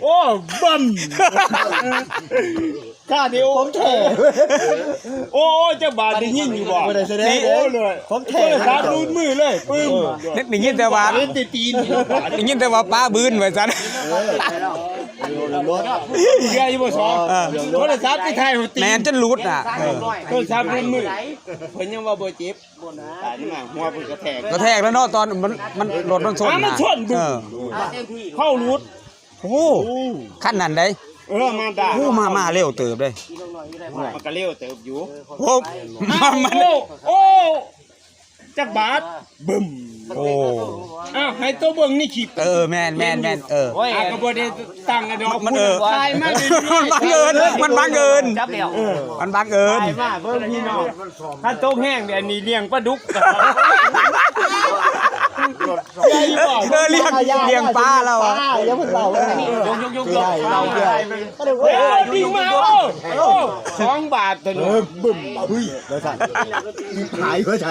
ໂອ້ ບຶ້ມ ຄາດເດວ ຂອງແທ້ ໂອ້ຍ ຈັກບາດໄດ້ຍິນຢູ່ບໍ່? ບໍ່ໄດ້ສະແດງເດ້ ໂອ້ຍ ຂອງແທ້ ໂທລະສັບຫຼຸດມືເລີຍ ປຶ້ມ ໄດ້ ໄດ້ຍິນແຕ່ວ່າ ເຫັນແຕ່ຕີນ ໄດ້ຍິນແຕ່ວ່າປາບືນວ່າຊັ້ນ ເອີ ເຊື່ອຢູ່ບໍ່ສອງ? ເອີ ໂທລະສັບໄປຖ່າຍຫົວຕີນ ແມ່ນຈົນຫຼຸດນະ ເອີ ໂທລະສັບຫຼຸດມື ເພິ່ນຍັງວ່າບໍ່ເຈັບ ຕາຍມາ ຫົວເພິ່ນກະແທກ ກະແທກແລ້ວເນາະ ຕອນມັນ ມັນ ລົດມັນຊົນ ອ່າ ມັນຊົນ ເອີ ເຜົາຫຼຸດ ໂອ້ ຄັນນັ້ນໃດ ເອີ ມາດາ ໂອ້ ມາ ມາເລັວເຕີບເດ້ ມັນກະເລັວເຕີບຢູ່ ໂອ້ ມັນ ໂອ້ ໂອ້ ຈັກບາດ ບຶ້ມ ໂອ້ ອ້າວ ໃຫ້ໂຕເບິ່ງໃນຄລິບ ເອີ ແມ່ນ ແມ່ນ ແມ່ນ ເອີ ໂອ້ຍ ອ່າ ກະບໍ່ໄດ້ຕັ້ງດອກ ມັນ ເອີ ຖ່າຍມາ ມັນບັງເອີນ ມັນບັງເອີນ ເອີ ມັນບັງເອີນ ຖ່າຍມາເບິ່ງພີ່ນ້ອງ ຄັນຕົກແຮງແບບນີ້ລ້ຽງປາດຸກ ເອີ ລ້ຽງ ລ້ຽງປາແລ້ວ ຢ່າເພິ່ງເວົ້າ ຍົກໆໆ ເອີ ດິງມາ ໂອ້ ໂອ້ ສອງບາດໂຕນີ້ ບຶ້ມ ບຶ້ຍ ວ່າຊັ້ນ ຫາຍວ່າຊັ້ນ